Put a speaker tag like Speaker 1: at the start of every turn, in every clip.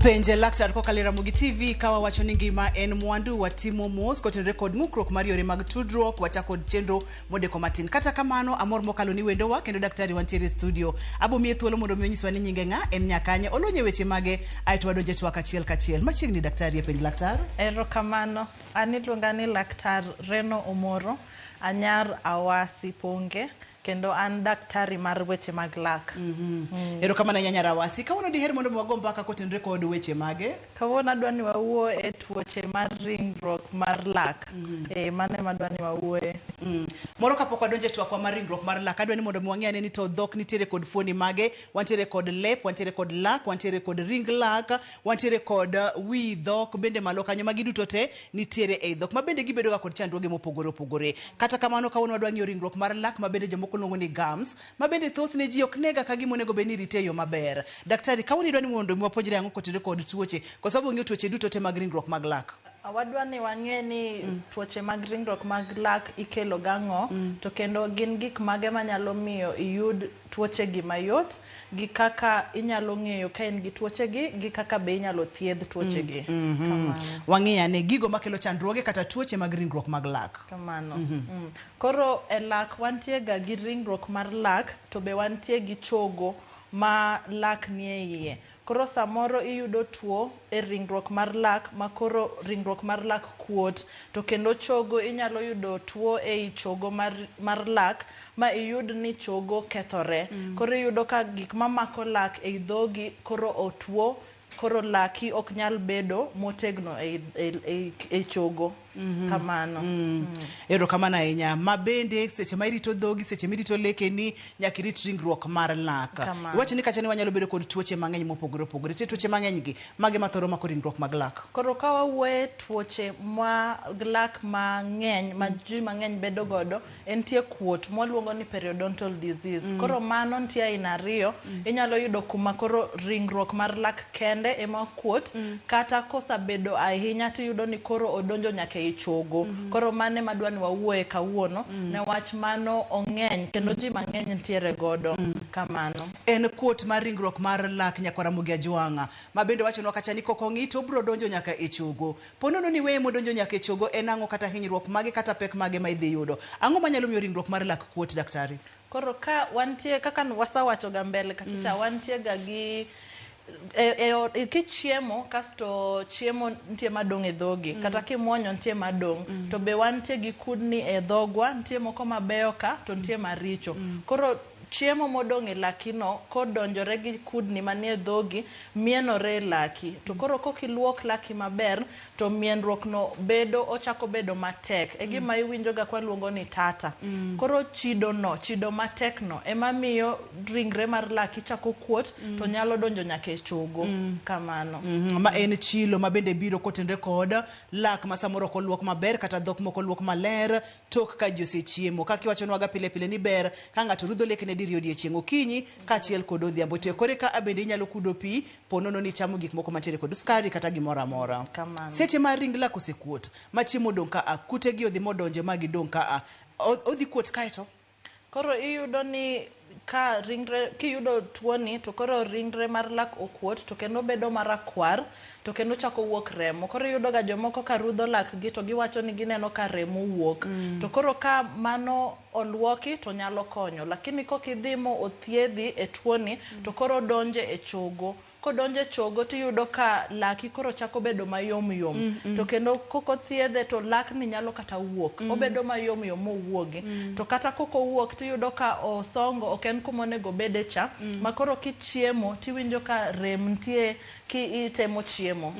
Speaker 1: Penje laktar kokalo e Ramogi TV ka wawacho ni ngima en mwandu watimo mos kotenore kod mukruok mar yore mag tudruok wachako chenro modeko matin. Kata kamano amor mokalo ni wendowa kendo daktari wantiere e studio. Abo miye thuolo mondo mi onyiswa ni nyinge ng'a, en nyakanye, olony e weche mage aeto wadonje e twak achiel kachiel. Machiegni daktari e penj laktar.
Speaker 2: Erokamano. An iluonga ni Laktar Reno Omoro, anyar Awasi Ponge, kendo an daktari mar weche mag lak.
Speaker 1: Erokamano ahinya nyar Awasi. Kawuono diher mondo mi wago mbaka kotenore kod weche mage?
Speaker 2: Kawuono adwa ni wawuo e tuoche mar ringruok mar lak. Eh, mano ema adwa ni wawuoye.
Speaker 1: Moro kapok wadonjo e twakwa mar ringruok mar lak, adwa ni mondo mi wang'e ane ni to dhok nitiere kod fuoni mage. Wantiere kod lep, wantiere kod lak, wantiere kod ring lak, wantiere kod wi dhok bende malo kanyo. Magi duto te nitiere ei dhok ma bende gibedo ga kod chandruoge mopogore opogore. Kata kamano kawuono wadwa ng'iyo ringruok mar lak ma bende jomoko luongo ni gums, ma bende thothne ji ok nega ka gima onego bed ni irite e yo maber. Daktari, kawuono idwa ni mondo mi wapuonjre ang'o kotenore kod tuoche, koso wabiro ng'iyo tuoche duto te mag ringruok mag lak?
Speaker 2: Wadwa ni wang'e ni tuoche mag ringruok mag lak ikelo gang'o, to kendo gin gik mage manyalo miyo iyud tuoche gi mayot, gi kaka inyalo ng'eyo ka in gi tuoche gi, gi kaka be inyalo thiedh tuoche gi. Kamano.
Speaker 1: Wang'i ane gigo makelo chandruoge kata tuoche mag ringruok mag lak.
Speaker 2: Kamano. Koro e lak wantie ga gi ringruok mar lak to be wantie gi chogo ma lak nie iye. Koro samoro iyudo tuo e ringruok mar lak ma koro ringruok mar lak kuot to kendo chogo inyalo yudo tuo ei chogo mar lak ma iyud ni chogo kethore. Koro iyudo ka gik mamako lak ei dhogi koro otuo koro laki ok nyal bedo motegno ei chogo. Kamano.
Speaker 1: Erokamano ahinya. Ma bende seche ma irito dhogi, seche mirito lekeni, nyaka irit ringruok mar lak.
Speaker 2: Kamano.
Speaker 1: Iwacho ni kacha ni wanyalo bedo kod tuoche mang'eny mopogore opogore. Nitie tuoche mang'eny gi, mage mathoro mako ringruok mag lak?
Speaker 2: Koro ka wawuoye tuoche mag lak mang'eny ma ji mang'eny bedo godo, entie kuot mwaluongo ni periodontal disease. Koro mano nitie aina ariyo. Inyalo yudo kuma koro ringruok mar lak kende ema kuot, kata kosabedo ahinya tiyudo ni koro odonjo nyaka ei chogo. Koro mano ema adwa ni wawuoye kawuono, newach mano ong'eny kendo ji mang'eny nitiere godo. Kamano.
Speaker 1: En kuot mar ringruok mar lak nyakwar Ramogi Ajwang', ma bende wachonwa kacha ni kok ong'i to obiro donjo nyaka e chogo. Po nono ni weye modonjo nyaka e chogo en ang'o kata hinyruok mage kata pek mage ma idhi yudo? Ang'o manyalo miyo ringruok mar lak kuot, daktari?
Speaker 2: Koro ka wantie kaka wasewacho ga mbele kacha cha, wantie ga gi e kichiemo kasto chiemo nitie madong' e dhogi, kata kimuonyo nitie madong', to be wantie gi kudni e dhogwa, nitie moko mabeyo ka to nitie maricho. Koro chiemo modong' e laki no kodonjore gi kudni manie dhogi mienore e laki. To koro kok iluok laki maber to mienruok no bedo ochako bedo matek. E gima iwinjo ga kwaluongo ni tata. Koro chido no, chido matek no ema miyo ringre mar laki chako kuot to nyalo donjo nyaka e chogo. Kamano.
Speaker 1: Ma en chilo ma bende biro kotenore kod lak ma samoro ok oluok maber kata dhok mok oluok maler tok ka ji osechiemo. Kaka iwachonwaga pile pile ni ber ka ng'ato rudho lekene diriyo odiechieng', okinyi kaachiel kod odhiambo. To kore ka bende inyalo kudo pi po nono ni ichamo gik moko mantiere kod sukari kata gimoro amora.
Speaker 2: Kamano.
Speaker 1: Seche ma ring lak osekuot, ma chiemo odong' ka a, kute gi odhi modonje ma gidong' ka a, odhi kuot kaeto?
Speaker 2: Koro iyudo ni ka ringre kiyudo tuoni to koro ringre mar lak okuot to kendo bedo marakwar to kendo chako wuok remo. Koro iyudo ga jomoko ka rudho lakgi to giwacho ni gineno ka remo wuok. To koro ka mano oluoki to nyalo konyo. Lakini kok idhi mo othiedhi e tuoni to koro donje e chogo. Kodonjo e chogo tiyudo ka laki koro chako bedo mayom yom. To kendo kok othiedhe to lakni nyalo kata wuok. Obedo mayom yom mowuogi. To kata kok owuok tiyudo ka osongo ok en kuma onego obede cha. Ma koro kichiemo tiwinjo ka rem nitie ki itemo chiemo.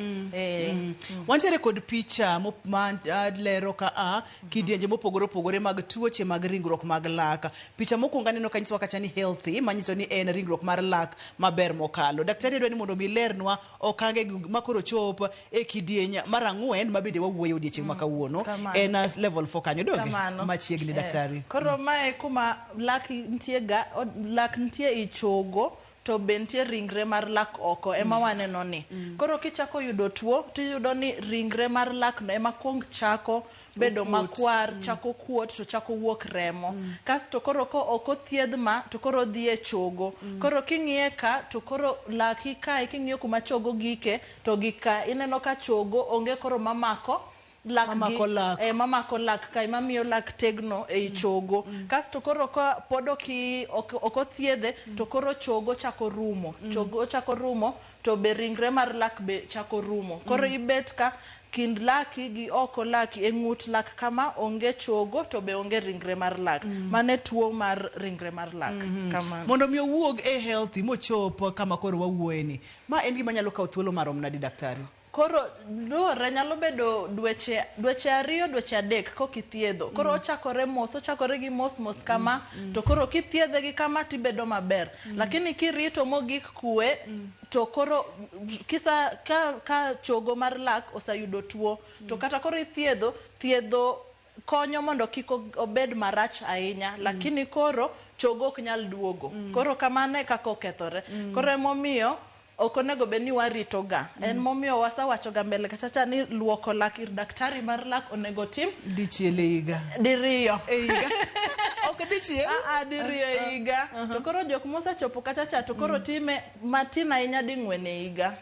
Speaker 1: Wantiere kod picha ma lero ka a kidienje mopogore opogore mag tuoche mag ringruok mag lak. Picha mokwongo aneno ka nyisowa kacha ni healthy, manyiso ni en ringruok mar lak maber mokalo. Daktari adwa ni mondo mi lernwa okange ma koro chop e kidieny mar 4 ma bende wawuoye odiechieng' ma kawuono. En level 4 kanyo, donge? Machiegni daktari.
Speaker 2: Koro mae kuma lak nitie ga, lak nitie i chogo. to be nitie ringre mar lak oko ema waneno ni. Koro kichako yudo tuo tiyudo ni ringre mar lak no ema kuong chako bedo makwar, chako kuot to chako wuok remo. Kasto koro ko ok othiedh ma to koro dhi e chogo. Koro king'iye ka to koro laki kae king'iyo kuma chogo gike to gi ka ineno ka chogo onge koro mamako lak gi,
Speaker 1: Mamako lak.
Speaker 2: Mamako lak kae mamiyo lak tegno ei chogo. Kasto koro ka pod ok othiedhe to koro chogo chako rumo. Chogo chako rumo to be ringre mar lak be chako rumo. Koro ibet ka kind laki gi oko laki e ng'ut lak kama onge chogo to be onge ringre mar lak. Mano e tuo mar ringre mar lak. Kamano.
Speaker 1: Mondo mi owuog e healthy mochop kama koro wawuoye ni, ma en gima nyalo kawo thuolo marom nadi daktari?
Speaker 2: Koro luwore nyalo bedo dweche 2 dweche 3 kok ithiedho. Koro ochakore mos, ochakore gi mos mos kama, to koro kithiedhe gi kama tibedo maber. Lakini kirito mogik kwe, to koro kisa ka chogo mar lak oseyudo tuo, to kata koro ithiedho, thiedho konyo mondo kik obed marach ahinya, lakini koro chogo ok nyal duogo. Koro kamano e kaka okethore. Koro emomiyo ok onego bed ni warito ga. En momiyo wasewacho ga mbele kachacha ni luoko lak ir daktari mar lak onego tim
Speaker 1: dichiel e higa.
Speaker 2: Diriyo.
Speaker 1: E higa. Ok dichiel?
Speaker 2: Diriyo e higa. To koro jok mosechopo kachacha to koro time matin ahinya ding'wen e higa.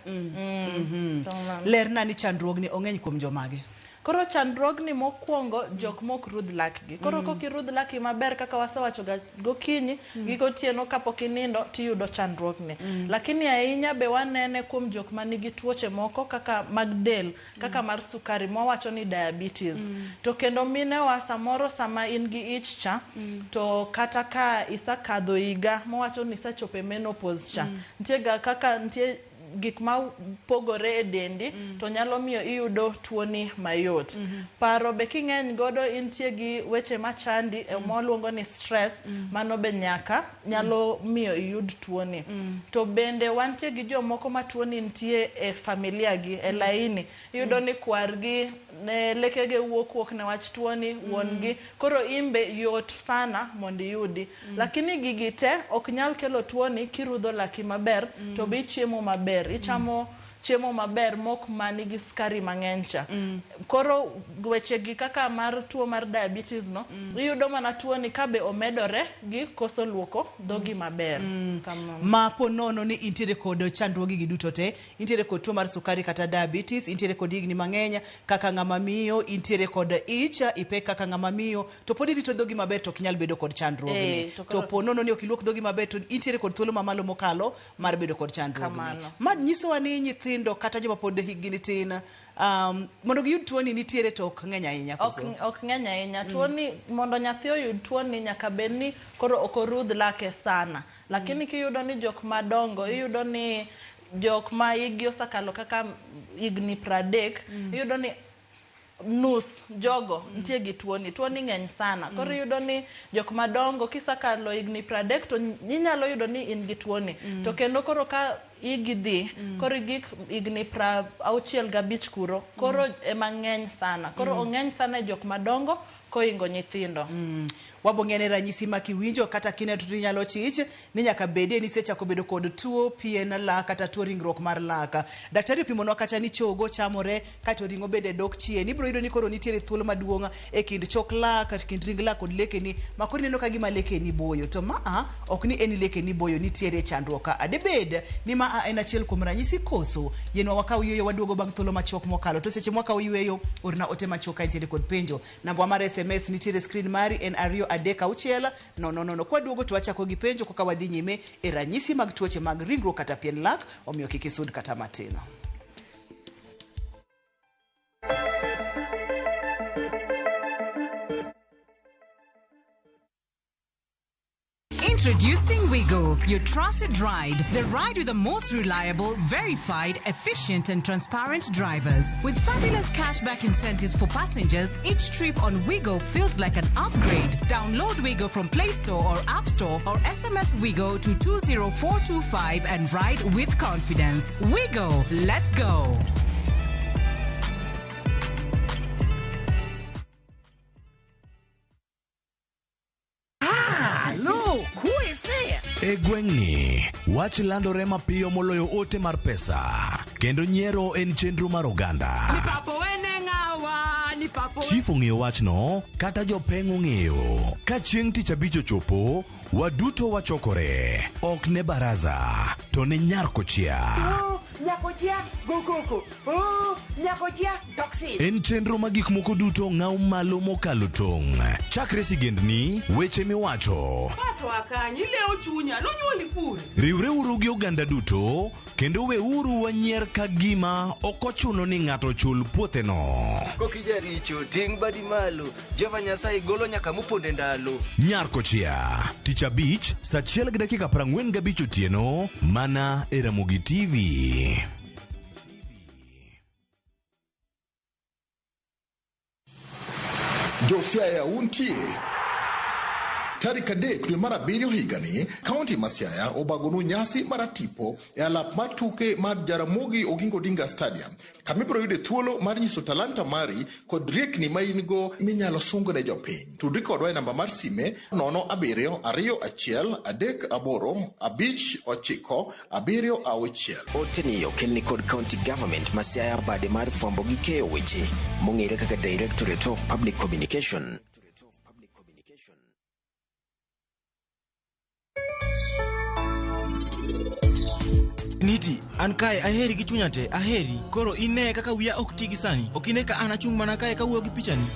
Speaker 1: Lerna ni chandruogni ong'eny kuom jomage?
Speaker 2: Koro chandruogni mokwongo jok mok rudh lakgi. Koro kok irudh laki maber kaka wasewacho ga gokinyi, gi gotieno kapok inindo tiyudo chandruogni. Lakini ahinya be wanene kuom jok manigi tuoche moko kaka mag del, kaka mar sukari mwawacho ni diabetes. To kendo minewa samoro sama in gi ich cha, to kata ka isekadho higa mwawacho ni isechopo e menopause cha, nitie ga kaka nitie gik ma pogore e dendi to nyalo miyo iyudo tuoni mayot. Paro be king'eny godo intie gi weche machandi mwaluongo ni stress, mano be nyaka nyalo miyo iyud tuoni. To bende wantie gi jomoko ma tuoni nitie e familia gi e laini. Iyudo ni kwargi ne lekege wuok wuok ne wach tuoni, wuon gi, koro imbe yot sana mondo iyudi. Lakini gigi te ok nyal kelo tuoni kirudho laki maber, to be ichiemo maber, ichamo chiemo maber mok manigi sukari mang'eny cha. Koro weche gi kaka mar tuo mar diabetes no, iyudo mana tuoni ka be omedore gi koso luoko dhogi maber. Kamano.
Speaker 1: Ma po nono ni intiere kod chandruoge gi duto te, intiere kod tuo mar sukari kata diabetes, intiere kod higni mang'eny kaka ng'ama miyo, intiere kod ich, ipek kaka ng'ama miyo, to pod irito dhogi maber to ok inyal bedo kod chandruogni.
Speaker 2: To
Speaker 1: To
Speaker 2: koro
Speaker 1: po nono ni ok iluok dhogi maber to intiere kod thuolo mamalo mokalo mar bedo kod chandruogni.
Speaker 2: Kamano.
Speaker 1: Ma nyisowa ni nyithindo kata joma pod hikgi ni tin, mondo giyud tuoni nitiere to ok ng'eny ahinya koso?
Speaker 2: Ok ng'eny ahinya. Tuoni, mondo nyathi oyud tuoni nyaka bed ni koro ok orudh lake sana. Lakini kiyudo ni jok madongo, iyudo ni jok ma hikgi osekalo kaka higni 30, iyudo ni nus jogo nitie gi tuoni. Tuoni ng'eny sana. Koro iyudo ni jok madongo kisekalo higni 30 to inyalo yudo ni in gi tuoni. To kendo koro ka higi dhi, koro gik higni 65 kuro, koro ema ng'eny sana. Koro ong'eny sana e jok madongo koingo nyithindo.
Speaker 1: Wabong'ene ranyisi ma kiwinjo kata kineno to inyalo chich ni nyaka bedie ni isechako bedo kod tuo pien lak kata tuo ringruok mar lak. Daktari opimonwa kacha ni chogo chamore kato ring'o bende dok chien. Ibiro yudo ni koro nitiere thuolo maduong' e kind chok lak, e kind ring lak kod lekeni, ma koro ineno ka gima lekeni boyo. To maa ok ni en lekeni boyo, nitiere chandruok ka. Adebed ni maa en achiel kuom ranyisi koso. Yienwa wakaw yueyo waduogo bang' thuolo machuok mokalo. To seche mwakawo yueyo, orna ote machuok ka intiere kod penjo. Namba mar SMS nitiere screen mari en 2 3 6 0 0 0. Kwaduogo to wachako gi penjo koka wadhi nyime e ranyisi mag tuoche mag ringruok kata pien lak, omiyo kik isud kata matin.
Speaker 3: Introducing Wigo, your trusted ride. The ride with the most reliable, verified, efficient and transparent drivers. With fabulous cashback incentives for passengers, each trip on Wigo feels like an upgrade. Download Wigo from Play Store or App Store or SMS Wigo to 20425 and ride with confidence. Wigo, let's go.
Speaker 4: Look, who is there? E gweng'ni, wach landore mapiyo moloyo ote mar pesa, kendo nyiero en chenro mar oganda. Chief ong'eyo wachno, kata jopeng' ong'eyo. Ka chieng' tich abich ochopo, waduto wachokore. Ok ne baraza, to ne nyar kochia.
Speaker 5: Nyakochia go koko. Oh, nyakochia toxin.
Speaker 4: En chenro ma gik moko duto ng'aw malo mokalo tong'. Chakre sigendni, weche miwacho.
Speaker 5: Pato akanyi ilewo chunya nonyuoli kure.
Speaker 4: Riwreuru gi oganda duto, kendo weuru wanyier ka gima ok ochuno ni ng'ato chul puotheno.
Speaker 6: Kokijaricho ting' badi malo Jehova Nyasaye golo nyaka moponde ndalo.
Speaker 4: Nyar Kochia, tich abich, saa 1:45 otieno, mana e Ramogi TV.
Speaker 7: Josiaya untie. Tarik 3 dwe mar 7 higani, kaunti ma Siaya obagonu nyasi mar tipo e alap mar tuke mar Jaramogi Oginga Odinga Stadium, kama ibiro yude thuolo mar nyiso talanta mari kod riekni ma in go minyalo sung ne jopiny. Tudri kodwa e namba mar sime 07 21 38 59 76.
Speaker 8: Oteni okelni kod County Government ma Siaya bade mar fwambo gi keyo weche mong'ere kaka Directorate of Public Communication.
Speaker 9: Niti, an kae aheri gi chunya te, aheri. Koro ine kaka wiya ok ti gi sani. Ok ine ka an achung' mana kae kawuoyo gi pichani.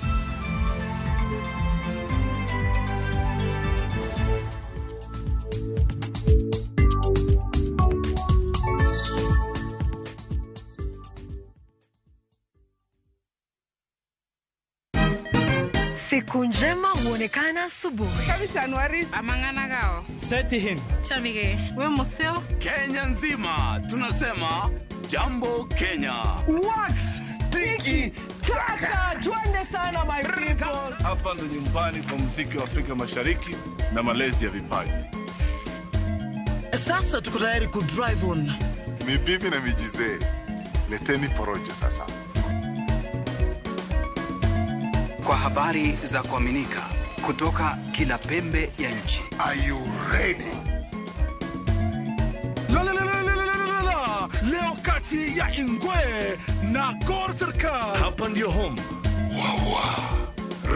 Speaker 10: Siku njema huonekana asubuhi.
Speaker 11: Kenya nzima tunasema jambo Kenya.
Speaker 5: Wax tiki taka twende sana my people.
Speaker 11: Hapa ndo nyumbani kwa muziki wa Afrika Mashariki na malezi ya vipaji.
Speaker 12: Sasa tuko tayari ku drive on.
Speaker 13: Ni bibi na mijizee, leteni porojo sasa.
Speaker 14: Kwa habari za kuaminika kutoka kila pembe ya nchi.
Speaker 13: Are you ready?
Speaker 11: La la la la la la la la. Leo kati ya Ingwe na Gor Serikal. Hapa ndio home.
Speaker 13: Wawa.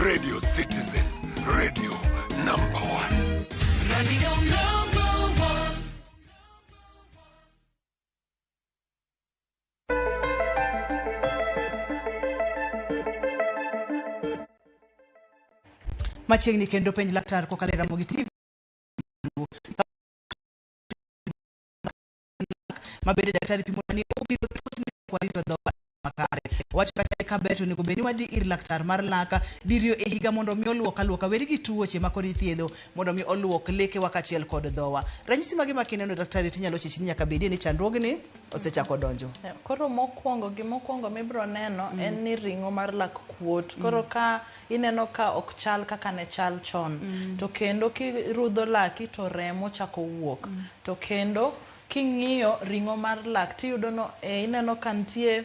Speaker 13: Radio Citizen, radio number 1.
Speaker 3: Radio number 1.
Speaker 1: Machiegni kendo penj laktar kokalo e Ramogi TV. Mabende daktari pimo ni obiro thothne kwarito dhowa makare. Wacho kata ka ber to onego bed ni wadhi ir laktar mar lak diriyo e higa mondo mi oluok aluoka weri gi tuoche ma koro ithiedho mondo mi oluok lekewa kaachiel kod dhowa. Ranyisi mage ma kineno daktari tinyalo chich ni nyaka bedie ni chandruogni osechako donjo.
Speaker 2: Koro mokwongo gimokwongo mibiro neno en ni ring'o mar lak kuot. Koro ka ineno ka ok chal kaka ne chal chon. To kendo kirudho laki to remo chako wuok. To kendo king'iyo ring'o mar lak tiyudo no ineno ka nitie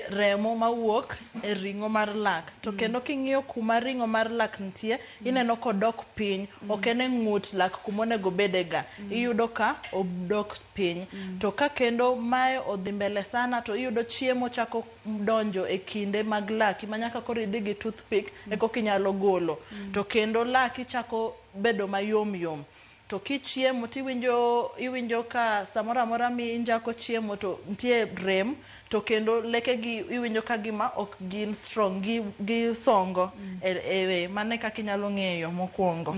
Speaker 2: remo mawuok e ring'o mar lak. To kendo king'iyo kuma ring'o mar lak nitie, ineno kodok piny, ok en e ng'ut lak kuma onego bedega. Iyudo ka odok piny. To ka kendo mae odhi mbele sana to iyudo chiemo chako donjo e kinde mag laki ma nyaka koro idhi gi toothpick eka inyalo golo. To kendo laki chako bedo mayom yom. To kichiemo tiwinjo iwinjo ka samoro amora mi injako chiemo to nitie rem, to kendo lekegi iwinjo ka gima ok gin strong, gi songo. Mano e kaka inyalo ng'eyo mokwongo.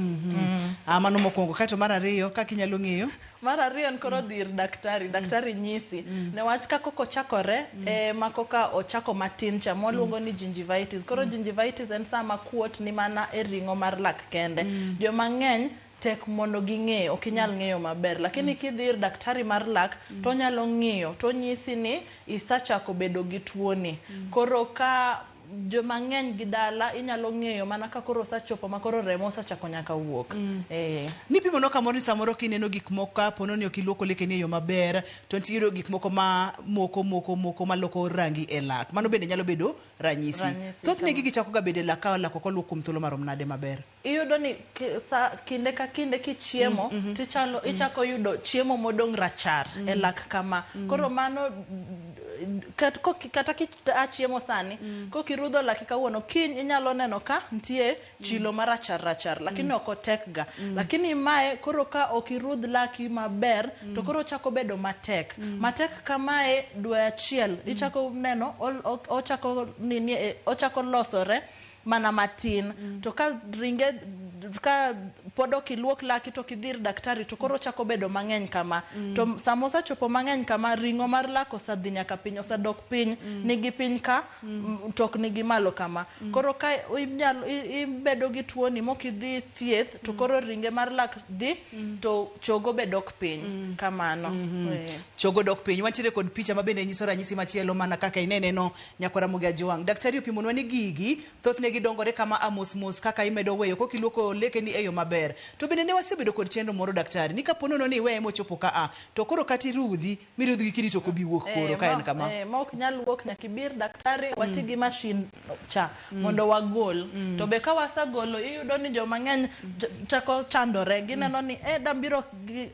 Speaker 1: Ah, mano mokwongo. Kaeto mar ariyo kaka inyalo ng'eyo.
Speaker 2: Mar ariyo en koro dhi ir daktari, daktari nyisi. Newach ka kok ochakore, ema koka ochako matin cha mwaluongo ni gingivitis. Koro gingivitis en sama kuot ni mana e ring'o mar lak kende. Joma ng'eny tek mondo ging'e, ok inyal ng'eyo maber. Lakini kidhi ir daktari mar lak, to onyalo ng'iyo, to onyisi ni isachako bedo gi tuoni. Koro ka Joma ng'eny gi dala inyalo ng'eyo mana ka koro osachopo ma koro remo osachako nyaka wuok.
Speaker 1: Nipimo no kamoro ni samoro kineno gik moko kapo ni ok iluoko lekeni e yo maber to nitiere gik moko ma moko moko moko maloko rangi e lak. Mano bende nyalo bedo ranyisi. Thothne gigi chako ga bedo e lak ka lak ok oluok kuom thuolo marom nade maber?
Speaker 2: Iyudo ni kinde ka kinde kichiemo tichalo ichako yudo chiemo modong' rachar e lak kama. Koro mano kata chiemo sani kokirudho laki kawuono kiny inyalo neno ka nitie chilo marachar rachar lakini ok otek ga. Lakini mae koro ka ok irudh laki maber to koro chako bedo matek. Matek kamae dwe achiel ichako neno ochako nini ochako losore mana matin. To ka ringe ka pod ok iluok laki to kidhi ir daktari to koro chako bedo mang'eny kama. To sama osechopo mang'eny kama ring'o mar lak osedhi nyaka piny osedok piny nigi piny ka to ok nigi malo kama. Koro ka inyalo ibedo gi tuoni mokidhi thieth to koro ringe mar lak dhi to chogo be dok piny kamano.
Speaker 1: Chogo dok piny. Wantiere kod picha ma bende nyiso ranyisi machielo mana kaka inene no nyakwara Ramogi Ajwang'. Daktari opimonwa ni gigi thothne gidongore kama a mos mos kaka imedo weyo kok iluoko lekeni e yo maber. To bende ne wasebedo kod chenro moro daktari ni kapo nono ni iweye mochopo ka a to koro kata irudhi mirudhi gi kidi to ok obi wuok koro ka en kama.
Speaker 2: Ma ok nyal wuok nyaka ibir daktari wati gi mashin cha mondo wagol. To be ka wasegolo iyudo ni joma ng'eny chako chandore gineno ni dambiro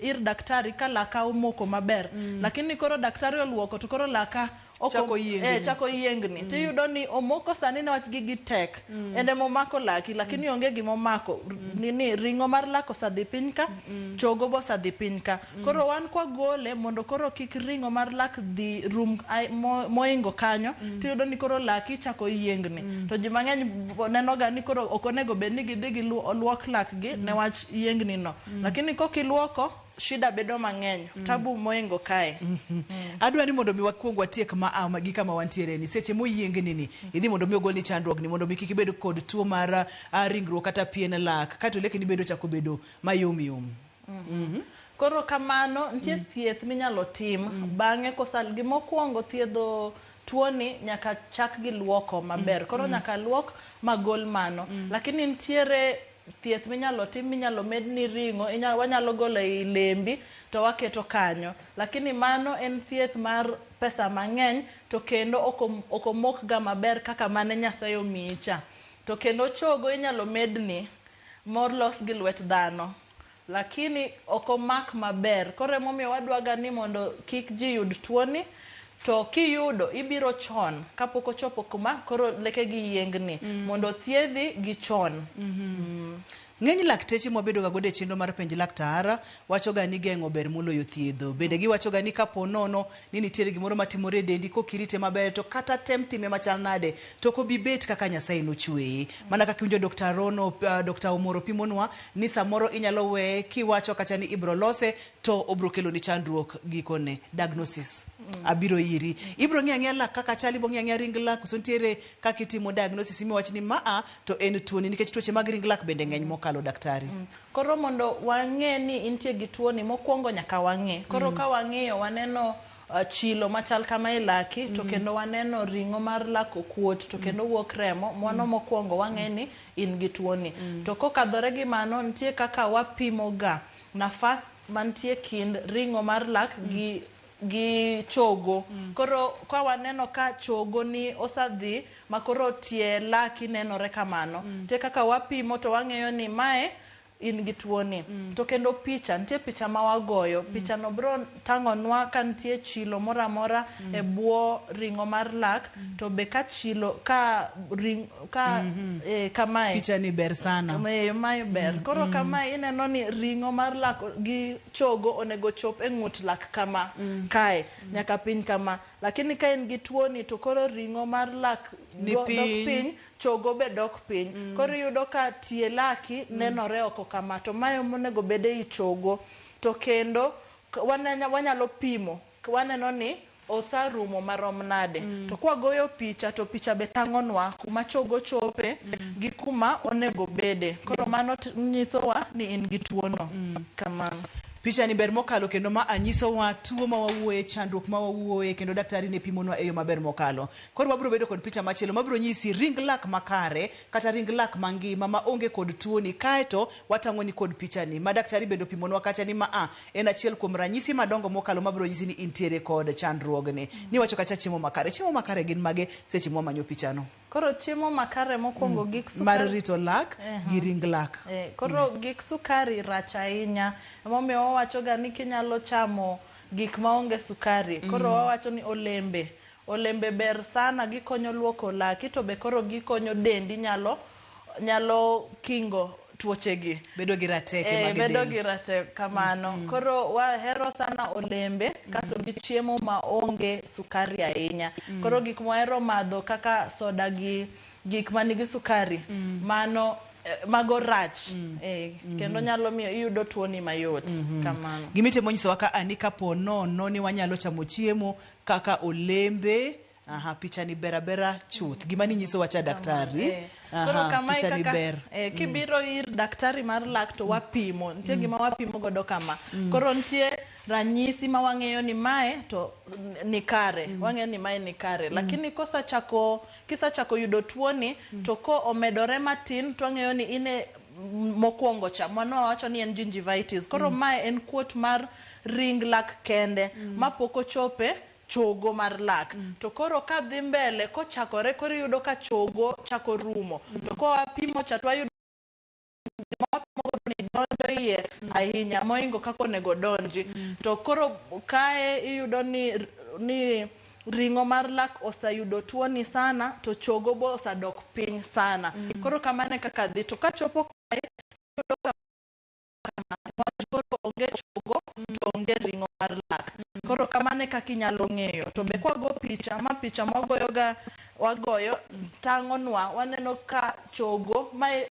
Speaker 2: ir daktari ka laka omoko maber. Lakini koro daktari oluoko to koro laka
Speaker 1: chako yiengni.
Speaker 2: Chako yiengni. Tiyudo ni omoko sani newach gigi tek. En emomako laki lakini onge gimomako. Nini ring'o mar lak osedhi piny ka, chogo be osedhi piny ka. Koro wan kwagole mondo koro kik ring'o mar lak dhi rum moingo kanyo, tiyudo ni koro laki chako yiengni. To ji mang'eny neno ga ni koro ok onego bed ni gidhi giluok lakgi newach yiengni no. Lakini kokiluoko shida bedo mang'eny, tabu moingo kae.
Speaker 1: Adwa ni mondo mi wakuong watiek ma gi kama wantiere ni seche moyiengni ni idhi mondo mi ogolni chandruok ni mondo mi kik ibed kod tuo mar ringruok kata pien lak kato lekeni bedo chako bedo mayom yom.
Speaker 2: Koro kamano nitie thieth minyalo tim bang'e kosal gimokwongo thiedho tuoni nyaka chak gi luoko maber. Koro nyaka luok magol mano. Lakini nitiere thieth minyalo tim minyalo medni ring'o wanyalo golo ei lembi to waketo kanyo. Lakini mano en thieth mar pesa mang'eny to kendo ok omok ga maber kaka mane Nyasaye omiyi cha. To kendo chogo inyalo medni molos gi lwet dhano. Lakini ok omak maber. Koro emomiyo wadwaga ni mondo kik ji yud tuoni. To kiyudo ibiro chon kapok ochopo kuma koro lekegi yiengni mondo thiedhi gi chon.
Speaker 1: Ng'eny lakteche mwabedo ga godo e chenro mar penj laktar wacho ga ni geng'o ber moloyo thiedho. Bende giwacho ga ni kapo nono ni nitiere gimoro matimore e dendi kokirite maber to kata tem time machal nade to ok obi bet kaka Nyasaye nochweye. Mana kaka iwinjo Dr. Rono, Dr. Omoro pimonwa ni samoro inyalo weye kiwacho kacha ni ibro lose to obro keloni chandruok gikone. Diagnosis. Abiro iri. Ibro ng'iyo ang'iya lak kaka chal, ibro ng'iyo ang'iya ring lak, koso nitiere kaka itimo diagnosis miwach ni maa to en tuoni nikech tuoche mag ring lak bende ng'eny mokalo daktari.
Speaker 2: Koro mondo wang'e ni intie gi tuoni mokwongo nyaka wang'e. Koro ka wang'iyo waneno chilo machal kama e laki to kendo waneno ring'o mar lak okuot to kendo wuok remo, mano mokwongo wang'e ni in gi tuoni. To kokadhore gi mano nitie kaka wapimo ga nafas mantie kind ring'o mar lak gi chogo. Koro ka waneno ka chogo ni osadhi makoro tie laki nenore kamano. Nitie kaka wapimo to wang'eyo ni mae in gi tuoni. To kendo picha, nitie picha ma wagoyo. Picha no bro tang'onwa ka nitie chilo moro amora e bwo ring'o mar lak, to be ka chilo ka ring ka kamae.
Speaker 1: Picha ni ber sana.
Speaker 2: Mae ber. Koro kamae ineno ni ring'o mar lak gi chogo onego chop e ng'ut lak kama kae nyaka piny kama. Lakini ka in gi tuoni to koro ring'o mar lak dok piny, chogo be dok piny. Koro iyudo ka tie laki nenore oko kama to mae monego bed ei chogo. To kendo wanyalo pimo waneno ni osarumo marom nade. To kwagoyo picha to picha be tang'onwa kuma chogo chope gi kuma onego bede. Koro mano nyisowa ni in gi tuono. Kamano.
Speaker 1: Picha ni ber mokalo kendo ma anyisowa tuo ma wawuoye, chandruok ma wawuoye kendo daktari ne pimonwa e yo maber mokalo. Koro wabiro bedo kod picha machielo mabiro nyisi ring lak makare kata ring lak mangima ma onge kod tuoni kaeto watang'oni kod picha ni ma daktari bende opimonwa kacha ni ma a en achiel kuom ranyisi madongo mokalo mabiro nyisi ni intiere kod chandruogni. Niwacho kacha chiemo makare. Chiemo makare gin mage seche mwamanyo pichano?
Speaker 2: Koro chiemo makare mokwongo gik
Speaker 1: Mar
Speaker 2: sukari
Speaker 1: rito lak gi ring lak.
Speaker 2: Koro gik sukari rach ahinya. Emomiyo wawacho ga ni kinyalo chamo gik maonge sukari. Koro wawacho ni olembe. Olembe ber sana gikonyo luoko laki to be koro gikonyo dendi nyalo nyalo kingo tuoche gi.
Speaker 1: Bedo gi rateke mag
Speaker 2: bedo
Speaker 1: del.
Speaker 2: gi rateke kamano. Koro wahero sana olembe kasto gi chiemo maonge sukari ahinya. Koro gik mwahero madho kaka soda gi gik manigi sukari mano mago rach kendo nyalo miyo iyudo tuoni mayot kamano.
Speaker 1: Gimitemo nyisowa ka ani kapo nono ni wanyalo chamo chiemo kaka olembe. Aha, picha ni ber abera chuth. Gima ni nyisowa cha daktari.
Speaker 2: Koro
Speaker 1: Aha,
Speaker 2: kamae
Speaker 1: picha ni
Speaker 2: kaka
Speaker 1: ber.
Speaker 2: Kibiro ir daktari mar lak to wapimo. Nitie gima wapimo godo kama. Koro nitie ranyisi ma wang'eyo ni mae to ni kare. Wang'eyo ni mae ni kare. Lakini kosachako kisachako yudo tuoni to ko omedore matin to wang'eyo ni ine mokwongo cha. Mano wawacho ni en gingivitis. Koro mae en kuot mar ring lak kende ma pok ochope chogo mar lak. To koro ka dhi mbele kochakore koro iyudo ka chogo chako rumo. To kowapimo cha to wayudo ni donjo iye ahinya mohingo kaka onego donji. To koro kae iyudo ni ring'o mar lak oseyudo tuoni sana to chogo bo osedok piny sana. Koro kamano e kaka dhi. To kachopo kae iyudo ka koro onge chogo to onge ring'o mar lak. Koro kamano e kaka inyalo ng'eyo. To be kwago picha, ma picha mwagoyoga wagoyo tang'onwa waneno ka chogo mae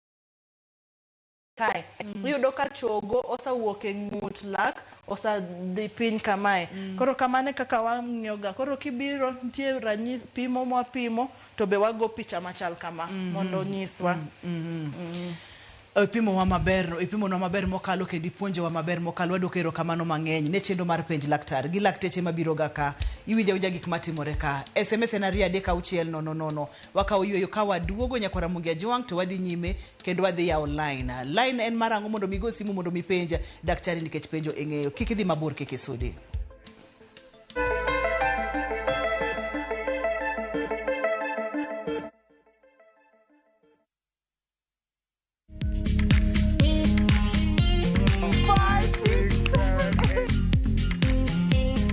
Speaker 2: kae iyudo ka chogo osewuok e ng'ut lak osedhi piny kamae. Koro kamano e kaka wang'iyo ga. Koro kibiro nitie ranyisi pimo mwapimo to be wago picha machal kama mondo onyiswa.
Speaker 1: Ipimowa maber, ipimonwa maber mokalo kendo ipuonjowa maber mokalo. Wadwoko erokamano mang'eny ne chenro mar penj laktar gi lakteche mabiro ga ka. Iwinjo awinja gik matimore ka. SMS en 236 000. Wakawo yueyo ka waduogo nyakwar Ramogi Ajwang' to wadhi nyime kendo wadhi yawo line. Line en mar ang'o mondo mi go simu mondo mi penj daktari nikech penjo ing'eyo. Kik idhi mabor kik isudi.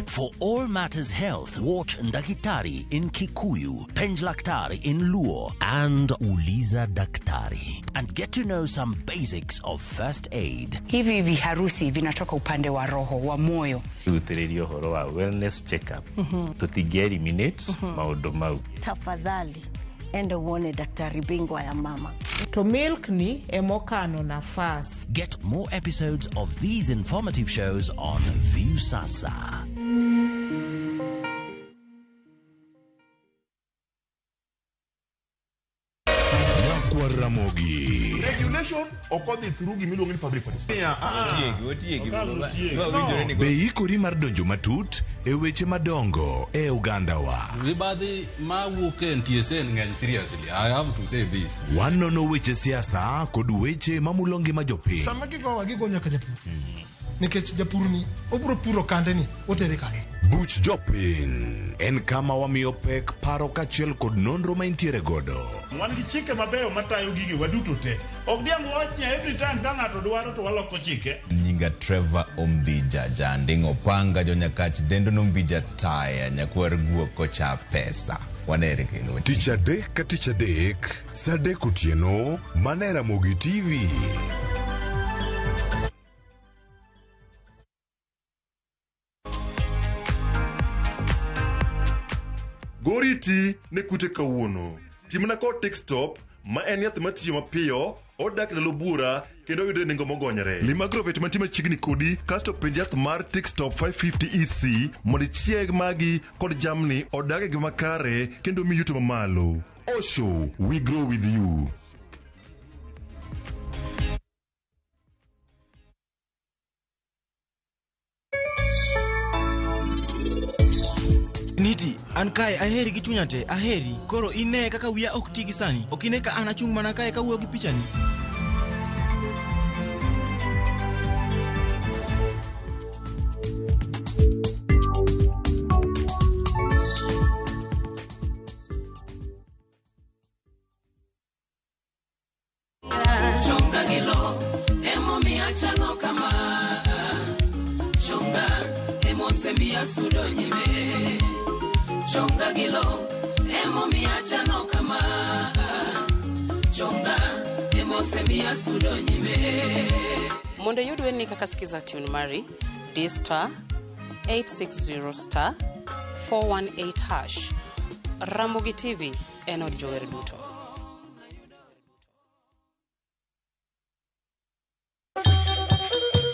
Speaker 15: For all matters health, watch Ndakitari in Kikuyu, Penj Laktari in Luo, and Uliza Daktari. And get to know some basics of first aid.
Speaker 16: Hivi viharusi vinatoka upande wa roho wa moyo.
Speaker 17: Rutĩrĩria ũhoro wa wellness check up tũtingĩ eliminate maũndũ mau.
Speaker 18: Tafadhali enda uone daktari bingwa ya mama.
Speaker 5: To milk ni emokano nafas.
Speaker 15: Get more episodes of these informative shows on Viusasa.
Speaker 4: Nyakwar Ramogi.
Speaker 19: Regulation ok odhi through gimiluongo ni public participation.
Speaker 4: Be ikori mar donjo matut e weche madongo e ogandawa?
Speaker 20: Mibadhi mawuok e NTSA ng'eny seriously. I have to say this.
Speaker 4: Wanono weche siasa kod weche mamulo ngima jopiny.
Speaker 21: Sama gigowa gigo nyaka japur nikech japur ni obiro puro kande ni otere kanye.
Speaker 4: Buch jopiny en kama wamiyo pek paro kaachiel kod nonro ma intiere godo.
Speaker 22: Wan gi chike mabeyo matayo gige waduto te. Ok diang' wach ni every time ka ng'ato dwaro to waloko chike.
Speaker 23: Nyinga Trevor Ombija Janding Opanga jonyakach dendo nombija taya nyakwar guok kocha pesa wanere kendo.
Speaker 4: Tich adek ka tich adek, sa 3 otieno, mana e Ramogi TV.
Speaker 19: Goriti ne kute kawuono. Timna kod Tick Stop ma en yath matiyo mapiyo, odak ndalo buora kendo oyudore e nengo mogonyore. Lim Agrovet mantie machiegni kodi kasto penj yath mar Tick Stop 550 EC mondo ichieg magi kod jamni odag e ngima makare kendo mi yuto mamalo. Osho, we grow with you.
Speaker 9: An kae aheri gi chunya te, aheri. Koro ine kaka wiya ok ti gi sani. Ok ine ka an achung' mana kae kawuoyo gi pichani.
Speaker 6: Chonga gi lo emomiyo achalo kama. Chonga emosemiyo asudo nyime. Chonga gi lo emomiyo achalo kama. Chonga emosemiyo asudo nyime.
Speaker 7: Mondo iyud wendni kaka Skiza tune mari, di star 860 star 418 hash. Ramogi TV en od jower duto.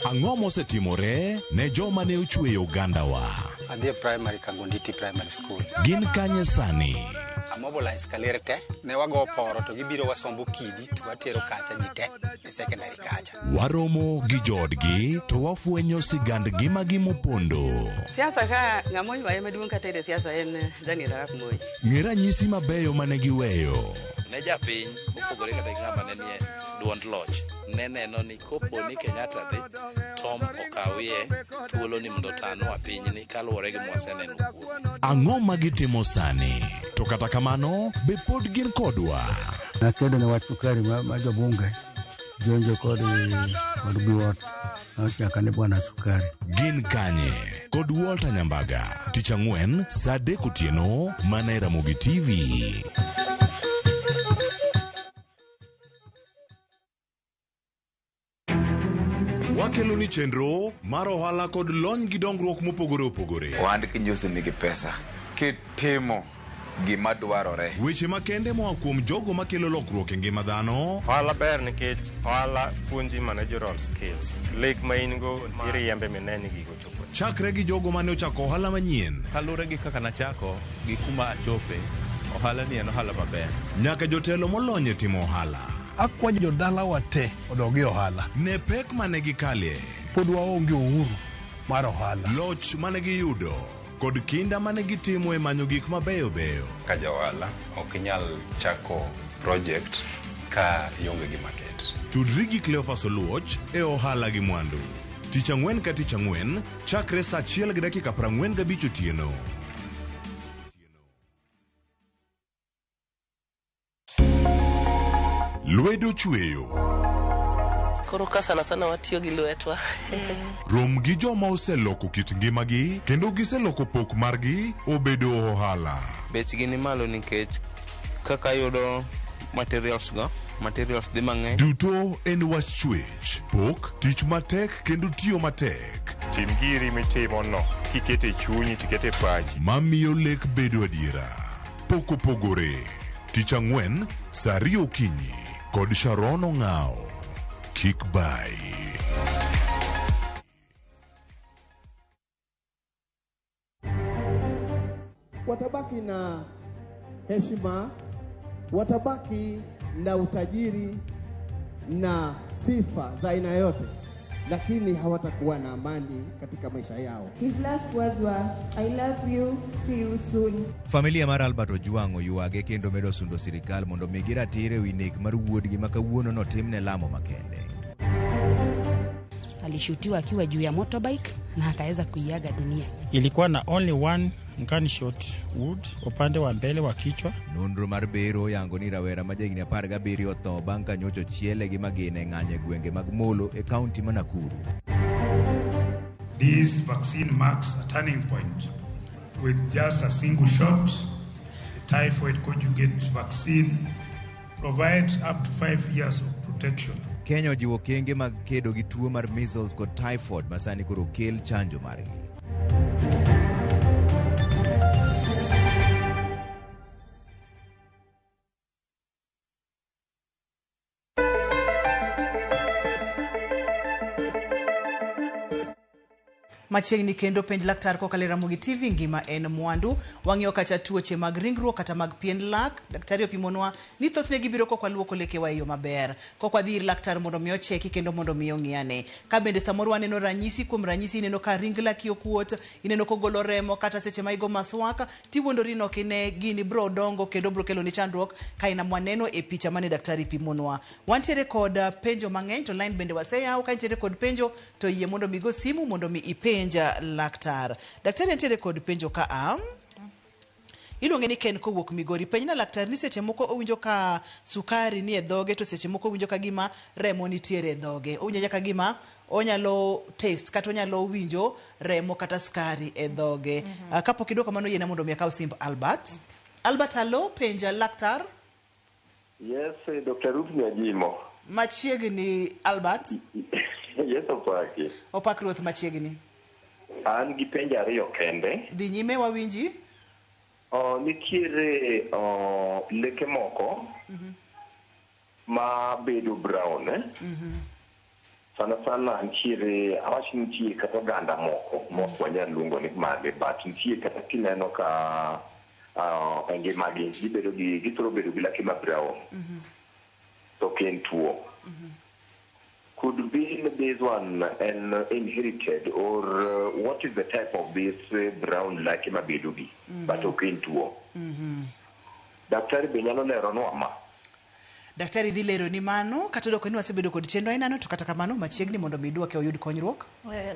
Speaker 4: Ang'o mosetimore ne joma ne ochweyo ogandawa?
Speaker 8: Adhi e primary Kagonditi Primary School.
Speaker 4: Gin kanye sani?
Speaker 8: Amobilize kaler te, ne wago poro to gibiro wasombo kidi to watero kacha ji te e secondary kacha.
Speaker 4: Waromo gi joodgi to wafwenyo sigand ngimagi mopondo.
Speaker 24: Siasa ka ng'ama oywaye maduong' kata e siasa en Daniel Arap Moi.
Speaker 4: Ng'e ranyisi mabeyo mane giweyo.
Speaker 25: Ne japiny mopogore kata gi ng'ama ne nie duond loch ne neno ni kopo ni Kenyatta dhi Tom okawie thuolo ni mondo otanwa pinyni kaluwore gi mwaseneno kuome.
Speaker 4: Ang'o ma gitimo sani? To kata kamano, be pod gin kodwa?
Speaker 26: Nakedo ne wach sukari ma jobunge jonjo kod Biwott nochaka ni bwana sukari.
Speaker 4: Gin kanye? Kod Walter Nyambaga. Tich ang'wen saa 3 otieno mana e Ramogi TV. Wakelo ni chenro mar ohala kod lony gi dongruok mopogore opogore.
Speaker 23: Ohand kinjusi nigi pesa kitimo gima dwarore.
Speaker 4: Weche makende moa kuom jogo makelo lokruok e ngima dhano.
Speaker 27: Ohala ber nikech ohala puonji managerial skills. Lek ma in go iriembe mine ni gigo chopo.
Speaker 4: Chakre gi jogo mane ochako ohala manyien.
Speaker 28: Kaluwore gi kaka nachako gi kuma achope, ohala ni en ohala maber.
Speaker 4: Nyaka jotelo molony e timo ohala.
Speaker 11: Akwayo jodalawa te odog e ohala.
Speaker 4: Ne pek mane gikalie.
Speaker 11: Pod waonge uhuru mar ohala.
Speaker 4: Loch mane giyudo kod kinda mane gitimo e manyo gik mabeyo beyo.
Speaker 29: Ka ja ohala ok inyal chako project ka ionge gi market.
Speaker 4: Tudri gi Cleophas Oluoch e ohala gi mwandu. Tich ang'wen ka tich ang'wen chakre saa 1:45 otieno. Lwedo chweyo.
Speaker 30: Koro ka sana sana watiyo gi lwetwa.
Speaker 4: Rom gi joma oseloko kit ngimagi kendo giseloko pok margi obedo ohala.
Speaker 31: Bechgi ni malo nikech kaka yudo materials go, materials dhi mang'eny.
Speaker 4: Duto en wach chwech, pok, tich matek kendo tiyo matek.
Speaker 27: Tim giri mitimo no, kikete chunyi tikete pachi.
Speaker 4: Mamiyo lek bedo adiera. Pok opogore. Tich ang'wen, saa 2 okinyi kod Sharon Ong'ao. Kik bai.
Speaker 32: Watabaki na heshima, watabaki na utajiri na sifa za aina yote, lakini hawatakuwa na amani katika maisha yao.
Speaker 33: His last words were, I love you, see you soon.
Speaker 23: Familia mar Albert Ojwang' oywage kendo medo sundo sirikal mondo migi ratiro ewi nek mar wuodgi ma kawuono notimne lamo makende.
Speaker 34: Alishutiwa akiwa juu ya motorbike na akaweza kuiaga dunia.
Speaker 35: Ilikuwa na only one gunshot wound upande wa mbele wa kichwa.
Speaker 23: Nonro mar bero yango ni rawera ma jahigni 17 otho bang' ka nyocha ochiele gi magina e ng'anyo e gwenge mag Molo e kaunti ma Nakuru.
Speaker 22: This vaccine marks a turning point. With just a single shot, the typhoid conjugate vaccine provides up to 5 years of protection.
Speaker 23: Kenya ojiwo okenge mag kedo gi tuo mar measles kod typhoid ma sani koro okel chanjo margi.
Speaker 1: Machiegni kendo penj laktar kokalo e Ramogi TV ngima en mwandu. Wang'iyo kacha tuoche mag ringruok kata mag pien lak. Daktari opimonwa ni thothne gibiro kok waluoko lekewa e yo maber. Kok wadhi ir laktar mondo mi ocheki kendo mondo mi ong'i ane. Ka bende samoro waneno ranyisi kuom ranyisi ineno ka ring laki okuot, ineno kogolo remo kata seche ma igo maswak tiwuondori ni ok ine gini bro dongo kendo bro keloni chandruok ka ina mwaneno e picha mane daktari pimonwa. Wantiere kod penjo mang'eny to line bende waseyawo ka intiere kod penjo to yie mondo mi go simu mondo mi ipenj laktar. Daktari ntiere kod penjo ka a iluonge ni Ken kowuok Migori. Penjna laktar ni seche moko owinjo ka sukari ni e dhoge to seche moko owinjo ka gima remo nitiere e dhoge. Owinjo ka gima onyalo taste kata onyalo winjo remo kata sukari e dhoge. Kapok idwoko mano yiena mondo mi akaw simb Albert. Albert alo penja laktar.
Speaker 2: Yes, Dr. Ruth Nyajimo.
Speaker 1: Machiegni Albert.
Speaker 2: Yes, opaki.
Speaker 1: Opak ruoth machiegni.
Speaker 2: An gi penjo ariyo kende.
Speaker 1: Dhi nyime wawinji.
Speaker 2: Nitiere leke moko ma bedo brown, eh? Sana sana nitiere awach ni nitie kata oganda moko mok wanyal luongo ni mage but nitie kata kineno ka e ngimagi gibedo gi githoro bedo gi lake ma brown to ok en tuo. Could be this one an inherited or what is the type of this brown lake mabedo gi but ok en tuo. Daktari be nyalo leronwa ma?
Speaker 1: Daktari dhi lero ni mano kata doko ni wasebedo kod chenro ainano to kata kamano machiegni mondo mi duoke oyud konyruok.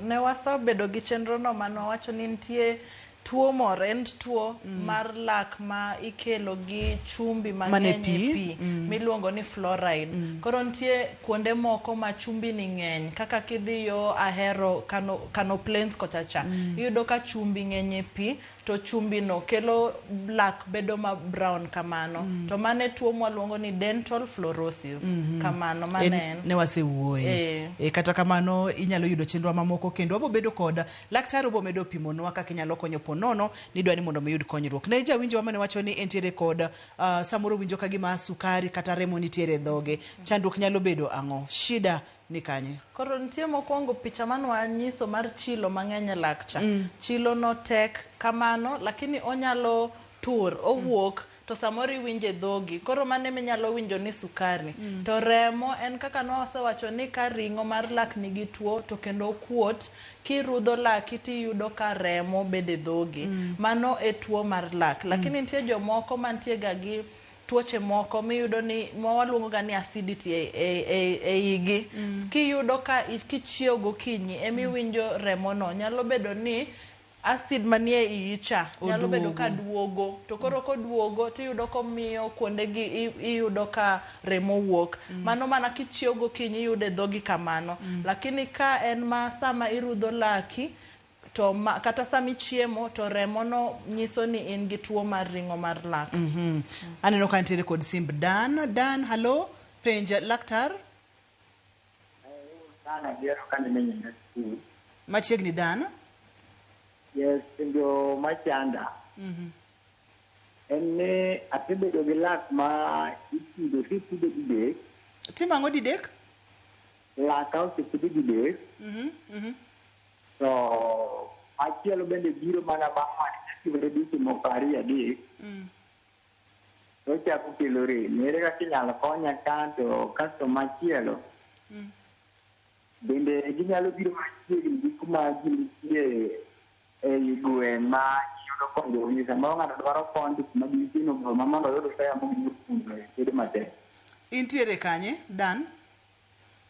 Speaker 3: Ne wasebedo gi chenro no mane wawacho ni nitie tuo moro en tuo mar lak ma ikelo gi chumbi mang'eny e pi miluongo ni fluoride. Koro nitie kuonde moko ma chumbi ni ng'eny kaka kidhi yo Ahero Kano Plains kocha cha iyudo ka chumbi ng'eny e pi to chumbi no kelo lak bedo ma brown kamano. To mano e tuo mwaluongo ni dental fluorosis. Kamano mano en.
Speaker 1: Ne wasewuoye. Kata kamano inyalo yudo chenro mamoko kendo wabo bedo kod laktar obo medo pimonwa kaka inyalo konyo ponono ni dwa ni mondo mi yud konyruok. Ne jawinjo mane wacho ni entiere kod samoro winjo ka gima sukari kata remo nitiere e dhoge. Chandruok nyalo bedo ang'o? Shida ni kanye?
Speaker 3: Koro nitie mokwongo picha mane wanyiso mar chilo mang'eny e lak cha. Chilo no tek kamano lakini onyalo tur owuok to samoro iwinjo e dhogi. Koro mano ema inyalo winjo ni sukari. To remo en kaka nwasewacho ni ka ring'o mar lak nigi tuo to kendo okuot, kirudho laki tiyudo ka remo bedo e dhogi. Mano e tuo mar lak. Lakini nitie jomoko mantie ga gi tuoche moko miyudo ni mawaluongo ga ni acidity e igi. Kiyudo ka kichiew gokinyi emiwinjo remo no nyalo bedo ni acid manie iyi cha nyalo bedo ka duogo. To koro koduogo tiyudo komiyo kuonde gi iyudo ka remo wuok. Mano mana kichiew gokinyi iyudo e dhogi kamano. Lakini ka en ma sama irudho laki to kata sama ichiemo to remo no nyiso ni in gi tuo mar ring'o mar lak.
Speaker 1: Aneno ka nitiere kod simb Dan. Dan, hello, penj laktar. Machiegni Dan.
Speaker 5: Yes, penjo machanda. En ni asebedo gi lak ma itudo kitudo didek.
Speaker 1: Timo ang'o didek?
Speaker 5: Laka osetudo didek. To machielo bende biro mana bang' mane dweche moko ariyo adek. To ochako kelo rem. Ere kaka inyalo konya ka to kasto machielo bende ginyalo biro machiegni gi kuma ji nitie ei gweng' ma yudo konyruok. Samoro ng'ato dwaro kony kuma ji nitie no ma mondo oyud fare mondo oyud bedo matek.
Speaker 1: Intiere kanye, Dan?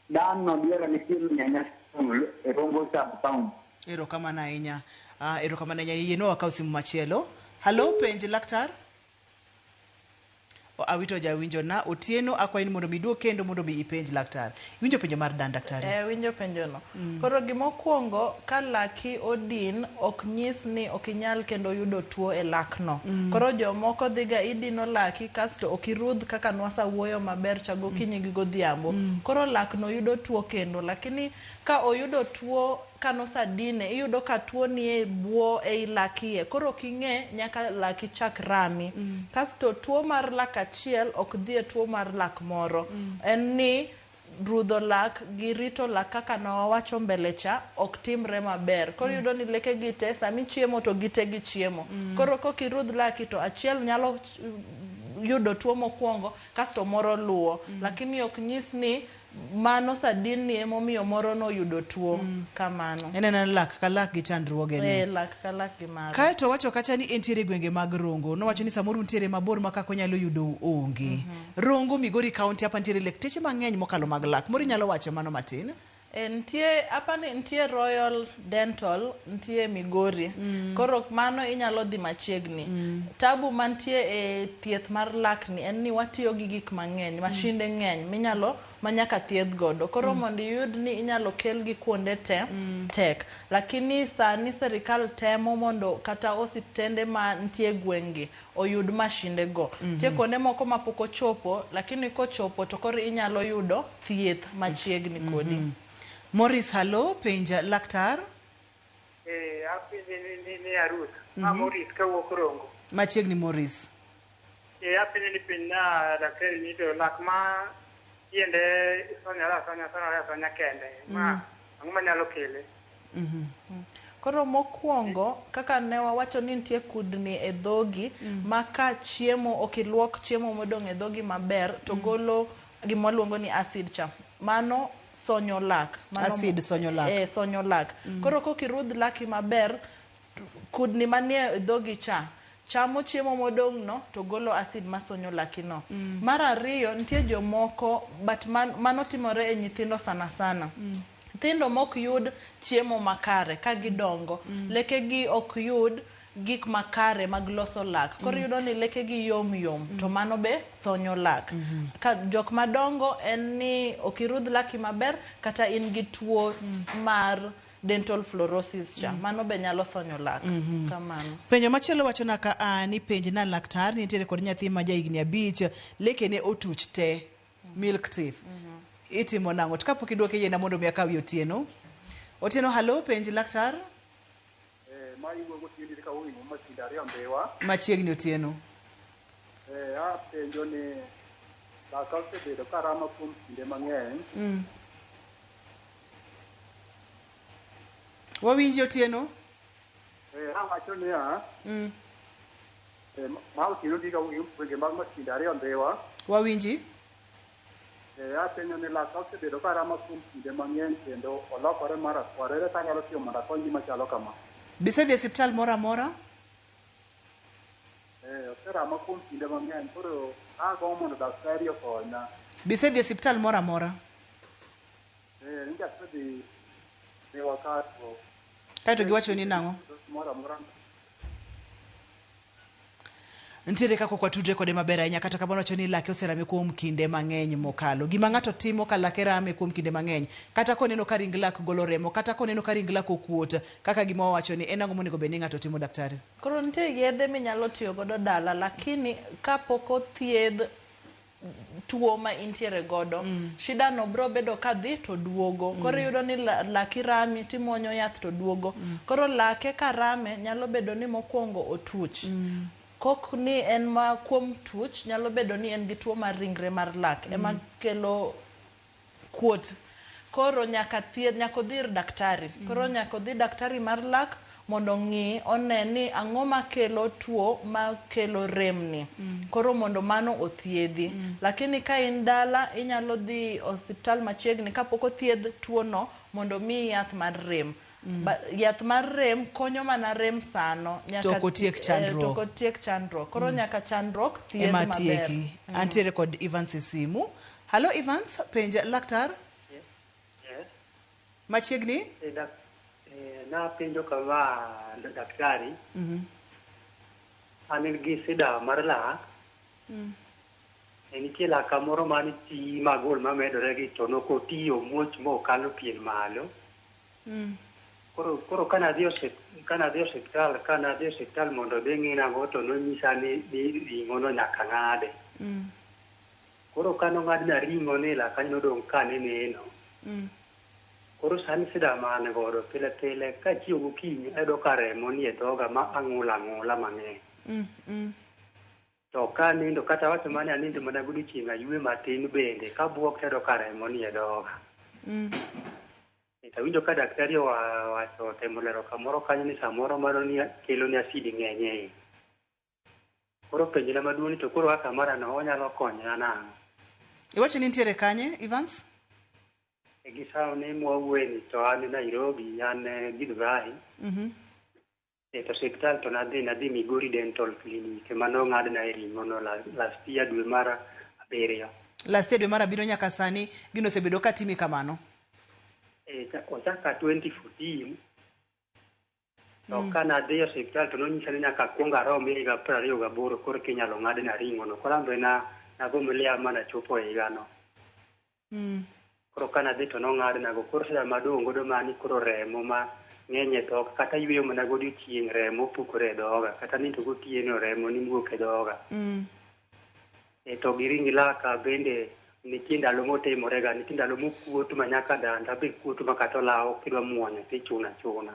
Speaker 5: Dan no diero nitie Nyanya School e Rongo sub county.
Speaker 1: Erokamano ahinya. Erokamano ahinya. Yienwa wakaw simu machielo. Hello, penj laktar. Awito jawinjo na Otieno akwayi ni mondo mi iduog kendo mondo mi ipenj laktar. Iwinjo penjo mar Dan daktari?
Speaker 3: Winjo penjo no. Koro gimokwongo ka laki odin ok nyis ni ok inyal kendo yudo tuo e lak no. Koro jomoko dhiga idino laki kasto ok irudh kaka nwasewuoyo maber cha gokinyi gi godhiambo. Koro lak no yudo tuo kendo lakini ka oyudo tuo kanosadine iyudo ka tuo nie bwo ei lak iye. Koro ok ing'e nyaka laki chak rami. Kasto tuo mar lak achiel ok dhi e tuo mar lak moro. En ni Rudho lak gi rito lak kaka ne wawacho mbele cha ok timre maber. Koro iyudo ni leke gi te sama ichiemo to gite gichiemo. Koro kok irudh laki to achiel nyalo yudo tuo mokwongo kasto moro luwo. Lakini ok nyis ni mano sadini emomiyo moro noyudo tuo kamano.
Speaker 1: En ena lak ka lak gi chandruogene.
Speaker 3: Eh, lak ka lak gi mare.
Speaker 1: Kae to owacho kacha ni entiere e gwenge mag Rongo. Nowacho ni samoro untiere mabor ma kaka onyalo yudo onge. Rongo, Migori County hapa nitiere lekteche mang'eny mokalo mag lak. Moro inyalo wacho mano matin?
Speaker 3: E, nitie apani nitie Royal Dental nitie Migori. Koro mano inyalo dhi machiegni. Tabu mantie e thieth mar lak ni en ni watiyo gi gik mang'eny, mashinde ng'eny minyalo manyaka thiedh godo. Koro mondo iyud ni inyalo kel gi kuonde te tek. Lakini sani serikal temo mondo kata osiptende ma nitie gweng' gi oyud mashinde go. Nitie kuonde moko ma pok ochopo, lakini kochopo to koro inyalo yudo thieth machiegni kodi.
Speaker 1: Morris, hallo, penj laktar.
Speaker 5: Eh, apenje ni Aruth. Ma Maurice kawuok Rongo.
Speaker 1: Machiegni Morris.
Speaker 5: Eh, apenjo ni penj na daktari ni to lak ma tiende sonyore asonya sonyore asonya kende. Ma ang'o manyalo kele?
Speaker 3: Koro mokwongo kaka ne wawacho ni nitie kudni e dhogi ma ka chiemo ok iluok chiemo modong' e dhogi maber to golo gima waluongo ni acid cha. Mano sonyo lak. Mano
Speaker 1: Acid sonyo lak.
Speaker 3: Eh, sonyo lak. Koro kok irudh laki maber, kudni manie dhogi cha chamo chiemo modong' no to golo acid masonyo laki no. Mar ariyo, nitie jomoko but mano timore e nyithindo sana sana. Nyithindo mok yud chiemo makare ka gidongo, lekegi ok yud gik makare mag loso lak. Koro iyudo ni lekegi yom yom to mano be sonyo lak. Ka jok madongo en ni ok irudh laki maber kata in gi tuo mar dental fluorosis cha. Mano be nyalo sonyo lak. Kamano.
Speaker 1: Penjo machielo wacho na ka a ni penj na laktar nitiere kod nyathi ma ja higni 5 lekene otuch te milk teeth. Itimo nang'o? To kapok idwoke yiena mondo mi akawi Otieno. Otieno, hallo, penj laktar.
Speaker 6: Eh, ma iwuogo Otieno ka wuok Masinde ariyo Ndhiwa.
Speaker 1: Machiegni Otieno.
Speaker 6: Eh, apenjo ni laka osebedo ka rama kuom kinde mang'eny.
Speaker 1: Wawinji Otieno.
Speaker 6: Eh, awacho niya, eh, ma Otieno gi kawuok gwenge mag Masinde ariyo Ndhiwa.
Speaker 1: Wawinji.
Speaker 6: Eh, apenjo ni laka osebedo ka rama kuom kinde mang'eny kendo olokore marakwar. Ere kaka anyalo timo mondo akony gima chalo kama?
Speaker 1: Bisedhi e osiptal moro amora?
Speaker 6: Eh, oserama kuom kinde mang'eny koro agombo mondo daktari okonya.
Speaker 1: Bisedhi e osiptal moro amora?
Speaker 6: Eh, nyocha asedhi Ndhiwa ka to
Speaker 1: Kaeto giwacho ni nang'o?
Speaker 6: moro amora.
Speaker 1: Nitiere kaka ok watudre kode maber ahinya kata kamano wacho ni lake oserame kuom kinde mang'eny mokalo. Gima ng'ato timo ka lake rame kuom kinde mang'eny, kata koneno ka ring lak golo remo, kata koneno ka ring lak okuot, kaka gima wawacho ni en ang'o monego bed ni ng'ato timo daktari?
Speaker 3: Koro nitie yedhe minyalo tiyo godo dala lakini kapok othiedh tuo ma intiere godo shida no bro bedo ka dhi to duogo. Koro iyudo ni laki rami timuonyo yath to duogo. Koro lake ka rame nyalo bedo ni mokwongo otuch. Kok ni en ma kuom tuch nyalo bedo ni en gi tuo mar ringre mar lak ema kelo kuot. Koro nyaka thiedh, nyaka odhi ir daktari. Koro nyaka odhi daktari mar lak mondo ong'i one ni ang'o makelo tuo makelo rem ni. Koro mondo mano othiedhi. Lakini ka in dala inyalo dhi osiptal machiegni kapok othiedh tuo no mondo miyi yath mar rem. Yath mar rem konyo mana rem sano.
Speaker 1: To ok otiek chandruok.
Speaker 3: To ok otiek chandruok. Koro nyaka chandruok thiedh
Speaker 1: Ema
Speaker 3: maber.
Speaker 1: tieki. Antiere kod Evans e simu. Hallo Evans, penj laktar.
Speaker 7: Yes.
Speaker 1: Machiegni?
Speaker 7: Eh, napenjo kama daktari, an gi sida mar lak. Nitie laka moro man ti magol mamedore gi to nokotiyo muoch mokalo pien malo. Koro kanadhi osiptal mondo odhi ng'ina go to nonyisa ni ring'o no nyaka ng'ade. Koro kanong'adna ring'o ni laka nodong' ka neno. Koro sani sida ma an godo pile pile kachiewo gokinyi ayudo ka remo nie dhoga ma ang'ula ang'ula mang'eny. To ka anindo kata wacho mane anindo mana godiochieng' aywe matin bende kabuok tayudo ka remo nie dhoga. Awinjo ka daktari owacho otemo lero kamoro kanyo ni samoro mano ni kelo ni acid ng'eny e iye. Koro penjona maduong' ni to koro kaka mara no onyalo konya nang'o?
Speaker 1: Iwacho ni nitiere kanye, Evans?
Speaker 7: E gi sani mwawuoye ni to an Nairobi, an Githurai. E to osiptal to nadhi Migori Dental Clinic ema nong'adna e ring'o no last year dwe mar 7.
Speaker 1: Last year dwe mar 7 nyaka sani gino osebedo ka timi kamano?
Speaker 7: E ochaka 2014. To kanadhi e osiptal to nonyisa ni nyaka akwong arom higa 28 korka inyalo ng'adna ring'o no. Koro an be navumilia ma nachopo e higano. Koro kanadhi to nong'adna go. Koro shida madong' godo mani koro remo ma ng'eny e dhok kata yweyo mana godiochieng' remo pukore e dhoga kata nindo gotieno remo nimuok e dhoga. E to gi ring laka bende nitie ndalo motimore ga, nitie ndalo mokuot ma nyaka danda be kuot ma kata olaw kidwa muonyo tichuno achuna.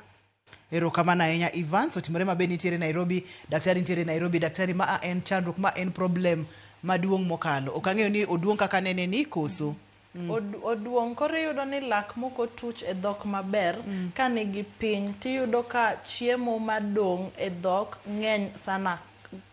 Speaker 1: Erokamano ahinya Evans, otimore maber nitiere Nairobi, daktari nitiere Nairobi, daktari ma en chandruok ma en problem maduong' mokalo. Ok ang'eyo ni oduong' kaka nene ni koso.
Speaker 3: Oduong' koro iyudo ni lak moko tuch e dhok maber ka nigi piny tiyudo ka chiemo madong' e dhok ng'eny sana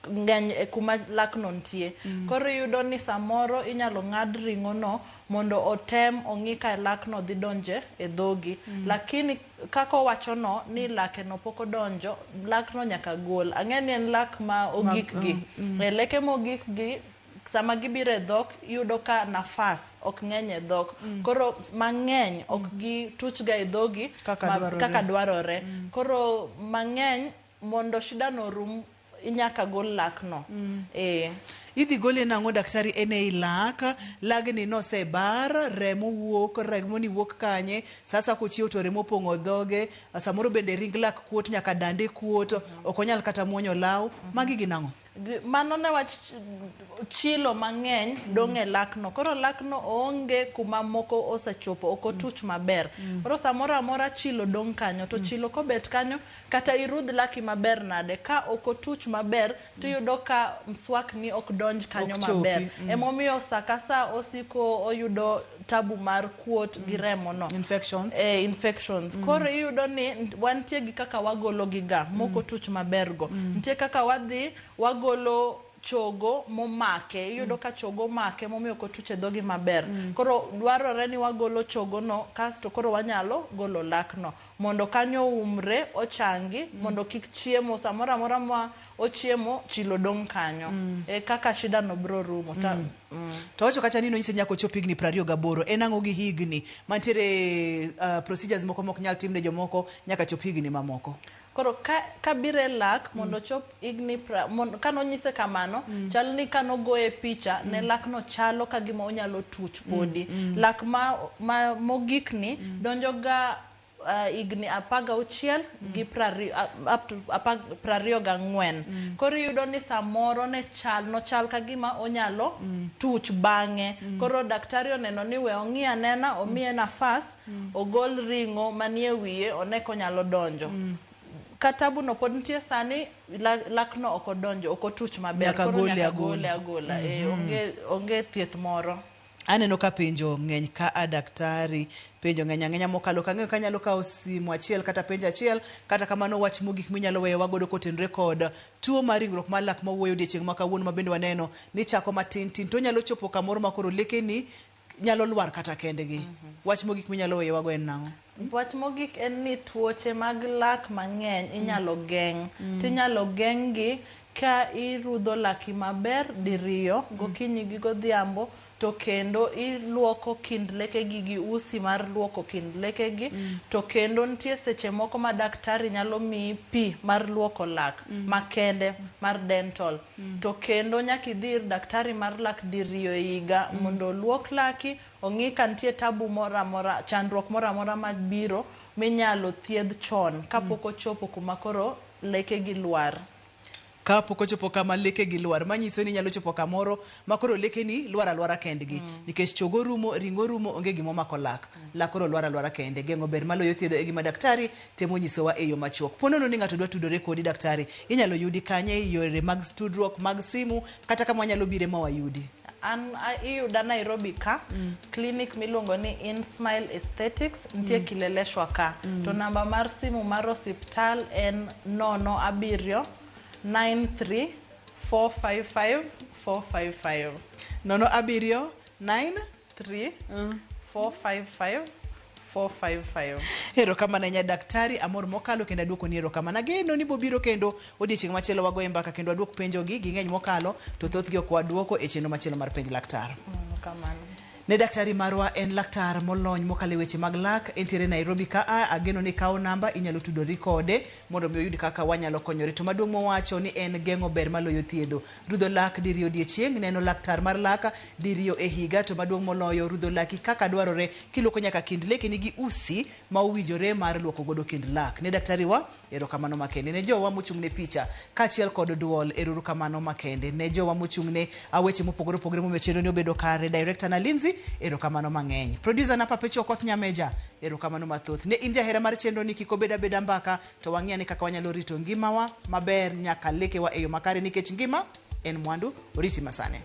Speaker 3: ng'eny e kuma lakno nitie. Koro iyudo ni samoro inyalo ng'ad ring'o no mondo otem ong'i ka lakno dhi donje e dhogi. Lakini kaka owacho no ni lake no pok odonjo, lakno nyaka gol. Ang'e ni en lak ma ogik gi. E leke mogik gi sama gibiro e dhok iyudo ka nafas ok ng'eny e dhok. Koro mang'eny ok gituch ga e dhogi kaka dwarore. Koro mang'eny mondo shida no rum nyaka gol lakno.
Speaker 1: Idhi gole nang'o daktari en ei lak, lagni nosebar, remo wuok, remo ni wuok kanye, sasa kochiew to remo opong'o dhoge, samoro bende ring lak kuot nyaka dande kuot, ok onyal kata muonyo law, magi gin ang'o?
Speaker 3: Mano ne wach chilo mang'eny dong' e lakno. Koro lakno oonge kuma moko osechopo, ok otuch maber. Koro samoro amora chilo dong' kanyo, to chilo kobet kanyo, kata irudh laki maber nade, ka ok otuch maber, tiyudo ka mswak ni ok donj kanyo maber. Emomiyo sa ka sa osiko oyudo tabu mar kuot gi remo no.
Speaker 1: Infections.
Speaker 3: Infections. Koro iyudo ni wantie gi kaka wagolo gi ga, mok otuch maber go. Nitie kaka wadhi wagolo chogo momake, iyudo ka chogo make momiyo ok otuch e dhogi maber. Koro dwarore ni wagolo chogo no, kasto koro wanyalo golo lakno mondo kanyo umre ochangi, mondo kik chiemo samoro amora ma ochiemo chilo dong' kanyo. E kaka shida no bro rumo.
Speaker 1: To wacho kacha ni nonyise nyaka ochop higni 28, en ang'o gi higni mantiere procedures moko mok nyal timne jomoko nyaka chop higni mamoko?
Speaker 3: Koro ka bire lak mondo chop higni kanonyise kamano, chal ni kanogoye picha ne lak no chalo ka gima onyalo tuch podi. Lak ma mogik ni donjo ga higni 16 gi up to 24. Koro iyudo ni samoro ne chal nochal ka gima onyalo tuch bang'e. Koro daktari oneno ni we ong'i anena, omiye nafas, ogol ring'o manie wiye, one konyalo donjo. Katabu no pod nitie sani, lakno ok odonjo, ok otuch maber.
Speaker 1: Nyaka
Speaker 3: Koro
Speaker 1: gole
Speaker 3: nyaka
Speaker 1: agola.
Speaker 3: gole agola. Onge thieth moro.
Speaker 1: Aneno ka penjo ng'eny ka a daktari, penjo ng'eny ang'enya mokalo. Kang'eyo ka anyalo kawo simu achiel kata penjo achiel, kata kamano wach mogik minyalo weyo wagodo kotenore kod tuo mar ringruok mar lak mawuoyo odiechieng' ma kawuono, ma bende waneno ni chako matin tin to onyalo chopo kamoro ma koro lekeni nyalo lwar kata kendgi. Wach mogik minyalo weyo wago en nang'o?
Speaker 3: Wach mogik en ni tuoche mag lak mang'eny inyalo geng'. Tinyalo geng'gi ka irudho laki maber diriyo gokinyi gi godhiambo, to kendo iluoko kind lekegi gi usi mar luoko kind lekegi. To kendo nitie seche moko ma daktari nyalo miyi pi mar luoko lak makende mar dental. To kendo nyaka idhi ir daktari mar lak diriyo e higa mondo oluok laki, ong'i ka nitie tabu moro amora, chandruok moro amora mabiro minyalo thiedh chon kapok ochopo kuma koro lekegi lwar.
Speaker 1: Kapok ochopo kama lekegi lwar, manyiso ni nyalo chopo kamoro ma koro lekeni lwar alwara kendgi. Nikech chogo rumo, ring'o rumo, onge gima omako lak. Lak koro lwar alwara kende. Geng'o ber maloyo thiedho e gima daktari temo nyisowa e yo machuok. Po nono ni ng'ato dwa tudore kodi daktari, inyalo yudi kanye, yore mag tudruok mag simu, kata kama wanyalo bire ma wayudi?
Speaker 3: An iyuda Nairobi ka, clinic miluongo ni InSmile Aesthetics nitie Kileleshwa ka. To namba mar simu mar osiptal en 07 93 455 455.
Speaker 1: 0 7 9
Speaker 3: 3 455 455.
Speaker 1: Erokamano ahinya daktari, amor mokalo kendo aduoko ni erokamano. Ageno ni bobiro kendo odiechieng' machielo wagoye mbaka kendo waduok penjogi, ging'eny mokalo to thothgi ok waduoko e chenro machielo mar penj laktar.
Speaker 3: Kamano.
Speaker 1: Ne daktari marwa en laktar molony mokalo e weche mag lak, entiere Nairobi ka a, ageno ni kawo namba inyalo tudori kode mondo mi oyud kaka wanyalo konyore. To maduong' mowacho ni en geng'o ber maloyo thiedho. Rudho lak diriyo odiechieng', neno laktar mar lak diriyo e higa, to maduong' moloyo rudho laki kaka dwarore kiluoko nyaka kind lekeni gi usi ma owinjore mar luoko godo kind lak. Ne daktari wa, erokamano makende. Ne jowa mochung' ne picha kaachiel kod duol, erokamano makende. Ne jowa mochung' ne weche mopogore opogore momiyo chenro ni obedo kare, director na Lindsay, erokamano mang'eny. Producer na Papecho Okoth Nyameja, erokamano mathoth. Ne in jahera mar chenro ni kik obed abeda mbaka, to wang'i ane kaka wanyalo rito ngimawa maber nyaka lekewa e yo makare nikech ngima en mwandu. Oriti masane.